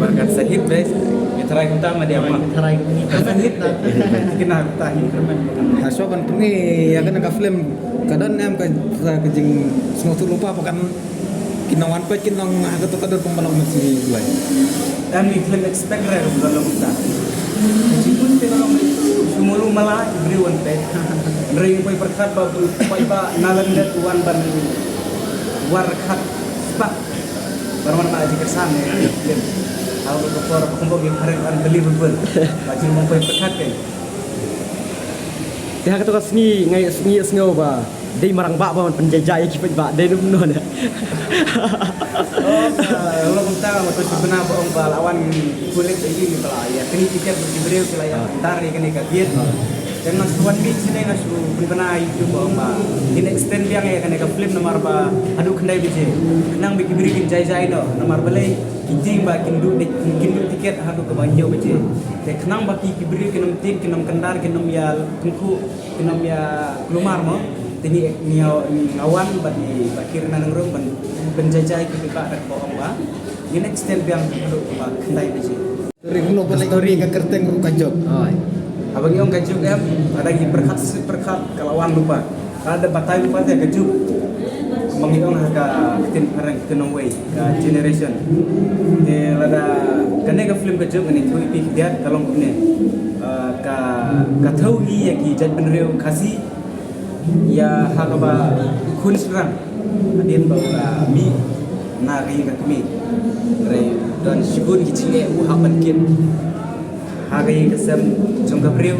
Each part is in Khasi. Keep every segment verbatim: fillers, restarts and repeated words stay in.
Barakat sahib, guys. Ngi tharai kumta ma dia ma. Tharai kumta. Sahib, kina kumta hi. Ha shuwa ban pyngi ïa kane ka film, ka don em ka, ka jingsngewthuh lypa ba kan kin nang wan peit, kin nang ha kato ka dur pynban long mynsiem Blei. Em, ngi khlem expect re ruh ba long kumta. Ka jingmut te ka long shu mulu mala i briew wan peit. Hynrei poi pyrkhat ba, poi ba na lyndet wan ban war khat spah. Ban wan ba jingkyrsan ne. Ka por ba kumba ki phareng unbelievable. Ba jingmong poi pyrkhat kein. Te ha kato ka sngi ngi sngi sngew ba dei marangbah ba ban pynjaijai ïa ki paidbah, dei ruh kumno ne? Oh, ka long kumta, nga to shu kynmaw ba ong ba la wan pulit ïa ki, ba la ïa kynnoh tiket ba ki briew ki la ïa dar ïa kane ka gate. Te nga shu wan mih shane, nga shu pynbna ïa YouTube ba ong ba ngin extend biang ïa kane ka film namar ba haduh khyndai baje. Khnang ba ki briew kin jaijai noh namar balei ki tieng ba kin duh, kin duh tiket haduh kaba hynñiew baje. Te khnang ba ki, ki briew kin ym tieng, kin ym kyndar, kin ym ïa tyngkhuh, kin ym ïa kulmar mo. Te ngi, ngi, nga wan bad ngi, bad ki rynna nongrum ban, ban jaijai ki paidbah da kaba ong ba ngin extend biang haduh kaba khyndai baje. Story kumno ba leh story ka kyrteng ruh Ka Juk. Hooid. Haba ngi ong Ka Juk em, lada ngi pyrkhat shi pyrkhat ka la wan lypa. Lada batai lypa te Ka Juk. Ba ngi ong ha ka ktien phareng, ktien nongwei, ka generation. Te lada kane ka film Ka Juk ngan ïathuh ïa phi khyndiat ka long kumne. Ah, ka, ka thew hi ïa ki jaitbynriew Khasi ïa ha kaba khun shynrang hadien ba u la mih na ka ïing ka kmie. Hynrei don shibun ki jingeh u hap ban kit ha ka ïing ka sem jong ka briew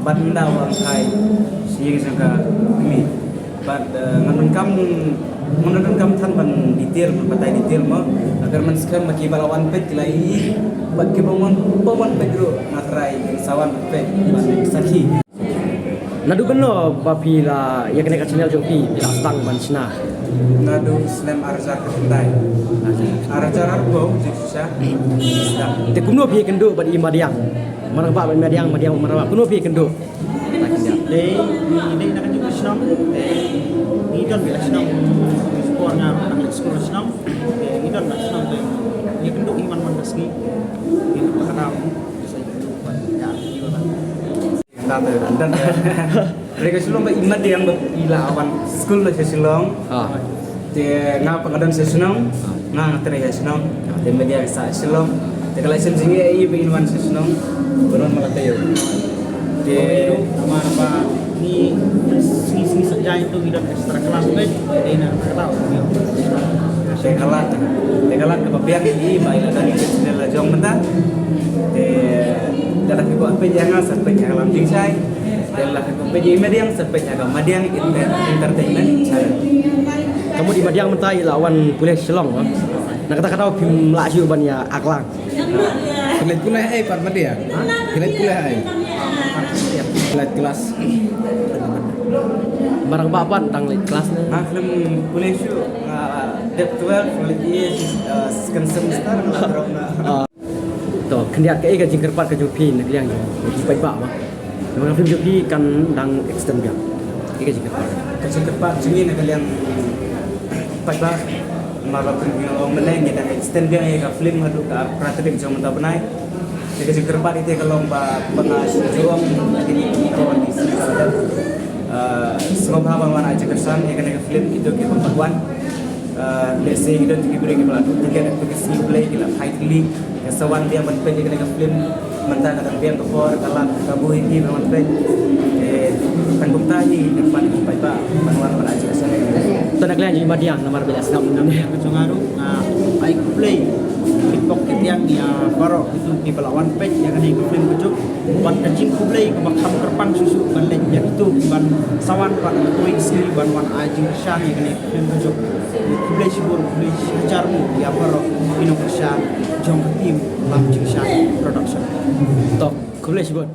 bad ynda u la leit sha ïing jong ka kmie. Bad, eh, ngan donkam, ngan donkam than ban detail, ban batai detail mo. Agar man skhem ba kiba la wan peit ki la ïohi bad kiba ym wan, ym wan peit ruh nga tharai sa wan peit ban sakhi. Naduh kano ba phi la ïa kane ka channel jong phi, phi la sdang ban shna? Naduh snem ar hajar khyndai. Ar hajar arphew jingshisha. Sdang. Te kumno phi ïakynduh bad i madiang? Marangbah bad i madiang, madiang bad marangbah. Kumno phi ïakynduh? Dei, dei na ka juk shnong. Dei, ngi don bad la shnong. Sport nga nang leit skul la shnong. Dei, ngi don la shnong dei. Ïakynduh i man man ka sngi. Ngi don la ka daw. Sa ïakynduh bad ïa, ïa, ïa. Ynda te, ynda te. Re ka Shillong ba i madiang ba i la wan skul la sha Shillong. Ah. Te nga pat nga don sha Shillong. Ah. Nga nga trei sha Shillong. Ah. Te madiang sa Shillong. Te ka la shem jingeh i ba i wan sha Shillong. Ba wan ma la taïew. Te namar ba ngi sngi sngi Saitjaiñ to ngi don extra class peit. Te na ka daw. Te ka la, te ka la kaba biang i ba i la don i la jong mynta. Te lada phi kwah peit ïa nga sa peit ha ka Lam Jingshai. Te lada phi kwah peit ïa i madiang sa peit ha ka Madiang Enter-, Entertainment Channel. Ka mut i madiang mynta i la wan pule Shillong, ha? Na kata ka daw phim lah shuh ban ïa aklang. Phi leit pule ei pat madiang? Ha? Phi leit pule ei? Leit klas. Marangbah pat dang leit klas ne? Nga khlem pule shuh, nga dep twelve, nga leit B A, eh, second semester nga la drop nga. Ah. To, khyndiat kaei ka jingkyrpad ka jong phi na ka liang jong ki paidbah ba namar ka film jong phi kan dang extend biang. Kaei ka jingkyrpad? Ka jingkyrpad jong ngi na ka liang paidbah, namar ba phi ong mynne ngi dang extend biang ïa ka film haduh ka arphew phra tarik jong mynta u bnai. Te ka jingkyrpad ite ka long ba, ba nga shu ju ong ïa kine ki khon ki sngi ka la dep. Ah, sngewbha ban wan ai jingkyrshan ïa kane ka film kito kiba wan. Ah, lehse ki don ki briew kiba la duh tiket ha kito ki sngi U Blei ki la phai tylli. Ka sa wan biang ban peit ïa kane ka film. Mynta ka dang biang ka por, ka lad, ka buh ïa ki ban wan peit. Eh, tang kumta hi ngi kyrpad ïa ki paidbah ban wan ban ai jingkyrshan. To na ka liang jong i madiang namar ba la sdang mynne. Ka jong nga ruh nga ai khublei. Ki pok ki tiang ïa baroh kito kiba la wan peit ïa kane ka film Ka Juk. Bad ka jingkhublei kaba kham kyrpang shuh shuh ban leit ïa kito kiban sa wan bad ka wei ka sngi ban wan ai jingkyrshan ïa kane ka film Ka Juk. Khublei shibun, khublei shihajar nguh ïa baroh ki nongkyrshan jong ka team Lam Jingshai Production. To, khublei shibun.